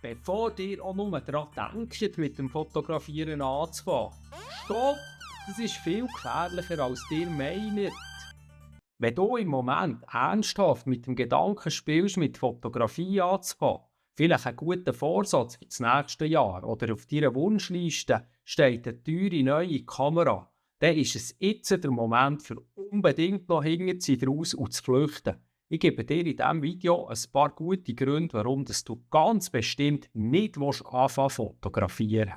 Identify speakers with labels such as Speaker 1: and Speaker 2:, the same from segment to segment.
Speaker 1: bevor ihr auch nur daran denkt, mit dem Fotografieren anzufangen. Stopp! Das ist viel gefährlicher, als ihr meint. Wenn du im Moment ernsthaft mit dem Gedanken spielst, mit Fotografie anzufangen, vielleicht einen guten Vorsatz für das nächste Jahr oder auf deiner Wunschliste steht eine teure neue Kamera, dann ist es jetzt der Moment, für unbedingt noch hinten raus und zu flüchten. Ich gebe dir in diesem Video ein paar gute Gründe, warum du ganz bestimmt nicht anfangen zu fotografieren.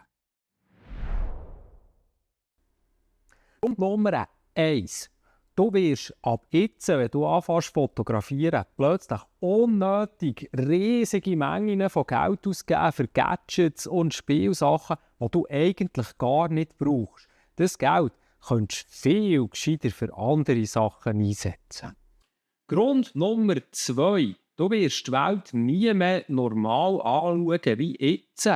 Speaker 1: Grund Nummer 1. Du wirst ab jetzt, wenn du anfängst zu fotografieren, plötzlich unnötig riesige Mengen von Geld ausgeben für Gadgets und Spielsachen, die du eigentlich gar nicht brauchst. Das Geld könntest du viel gescheiter für andere Sachen einsetzen. Grund Nummer 2. Du wirst die Welt nie mehr normal anschauen wie jetzt.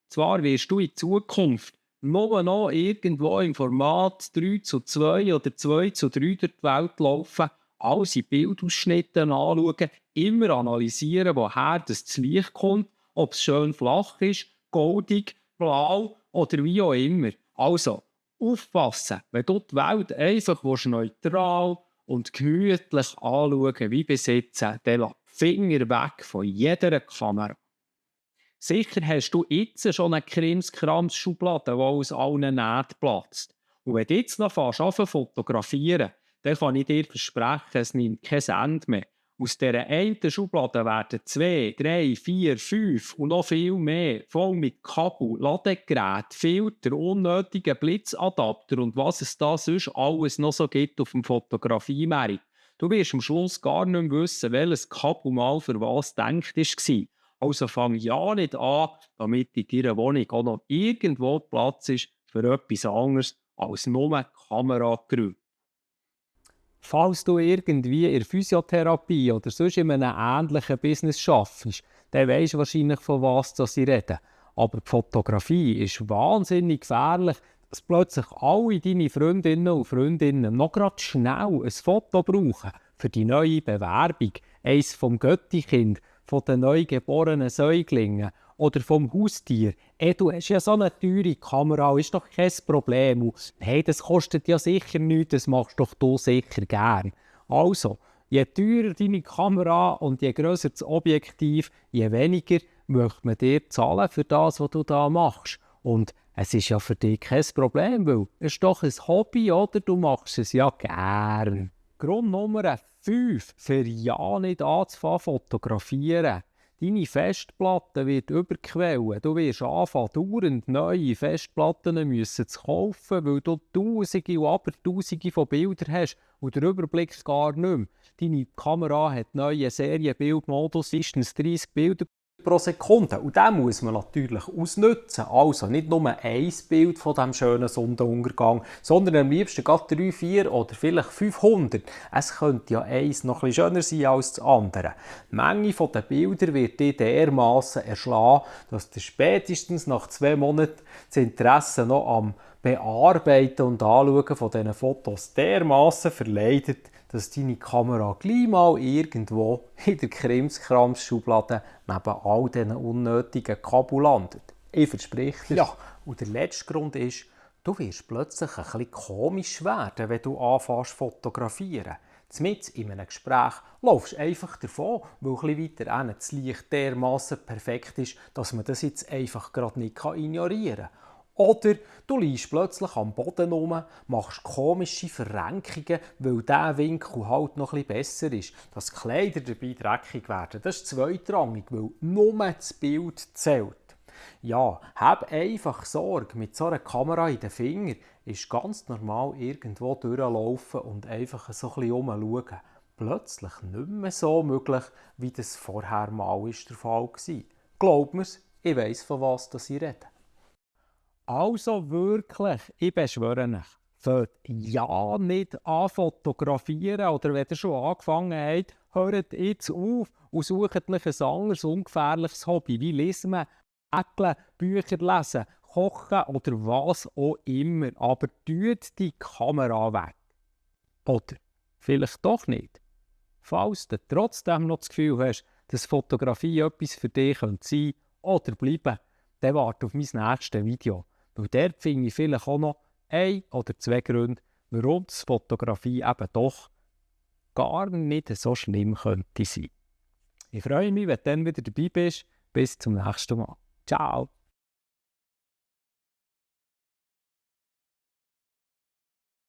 Speaker 1: Zwar wirst du in Zukunft nur noch irgendwo im Format 3:2 oder 2:3 durch die Welt laufen, alles in Bildausschnitten anschauen, immer analysieren, woher das Licht kommt, ob es schön flach ist, goldig, blau oder wie auch immer. Also, aufpassen, wenn du die Welt einfach neutral und gemütlich anschauen wie bis jetzt, dann lass die Finger weg von jeder Kamera. Sicher hast du jetzt schon eine Krimskrams-Schublade, die aus allen Nähten platzt. Und wenn du jetzt noch anfängst zu fotografieren, dann kann ich dir versprechen, es nimmt kein Ende mehr. Aus dieser einen Schublade werden 2, 3, 4, 5 und noch viel mehr, voll mit Kabel, Ladegerät, Filter, unnötigen Blitzadapter und was es da sonst alles noch so gibt auf dem Fotografiemarkt. Du wirst am Schluss gar nicht mehr wissen, welches Kabel mal für was gedacht war. Also fang ja nicht an, damit in deiner Wohnung auch noch irgendwo Platz ist für etwas anderes als nur Kameragerät. Falls du irgendwie in der Physiotherapie oder sonst in einem ähnlichen Business arbeitest, dann weisst du wahrscheinlich, von was ich rede. Aber die Fotografie ist wahnsinnig gefährlich, dass plötzlich alle deine Freundinnen und Freundinnen noch gerade schnell ein Foto brauchen für die neue Bewerbung, eins vom Göttikind, von den neugeborenen Säuglingen oder vom Haustier. Du hast ja so eine teure Kamera, ist doch kein Problem. Und, hey, das kostet ja sicher nichts, das machst doch du sicher gern. Also, je teurer deine Kamera und je grösser das Objektiv, je weniger möchte man dir zahlen für das, was du da machst. Und es ist ja für dich kein Problem, weil es ist doch ein Hobby, oder? Du machst es ja gern. Grund Nummer 5, für ja nicht anzufangen fotografieren. Deine Festplatte wird überquellen. Du wirst anfangen, dauernd neue Festplatten müssen zu kaufen, weil du Tausende und Abertausende von Bildern hast und den Überblick gar nicht mehr. Deine Kamera hat neuen Serienbildmodus, meistens 30 Bilder pro Sekunde. Und den muss man natürlich ausnutzen. Also nicht nur ein Bild von diesem schönen Sonnenuntergang, sondern am liebsten gerade 3, 4 oder vielleicht 500. Es könnte ja eins noch etwas schöner sein als das andere. Die Menge der Bilder wird dich dermassen erschlagen, dass dir spätestens nach 2 Monaten das Interesse noch am Bearbeiten und Anschauen von diesen Fotos dermassen verleidet, dass deine Kamera gleich mal irgendwo in der Krimskrams-Schublade neben all diesen unnötigen Kabel landet. Ich verspreche dir. Ja, und der letzte Grund ist, du wirst plötzlich ein bisschen komisch werden, wenn du anfängst zu fotografieren. Mitten in einem Gespräch laufst du einfach davon, weil ein bisschen weiter hinten das Licht dermassen perfekt ist, dass man das jetzt einfach gerade nicht ignorieren kann. Oder du liegst plötzlich am Boden rum, machst komische Verrenkungen, weil dieser Winkel halt noch etwas besser ist. Dass die Kleider dabei dreckig werden, das ist zweitrangig, weil nur das Bild zählt. Ja, hab einfach Sorge, mit so einer Kamera in den Fingern ist ganz normal irgendwo durchlaufen und einfach so ein bisschen rumschauen. Plötzlich nicht mehr so möglich, wie das vorher mal der Fall war. Glaub mir's, ich weiss, von was ich rede. Also wirklich, ich beschwöre euch, fangt ja nicht an fotografieren oder wenn ihr schon angefangen habt, hört jetzt auf und sucht euch ein anderes ungefährliches Hobby, wie Lesen, Häkeln, Bücher lesen, kochen oder was auch immer. Aber tut die Kamera weg. Oder vielleicht doch nicht. Falls du trotzdem noch das Gefühl hast, dass Fotografie etwas für dich sein könnte, oder bleiben, dann warte auf mein nächstes Video. Weil dort finde ich vielleicht auch noch 1 oder 2 Gründe, warum die Fotografie eben doch gar nicht so schlimm könnte sein. Ich freue mich, wenn du dann wieder dabei bist. Bis zum nächsten Mal. Ciao!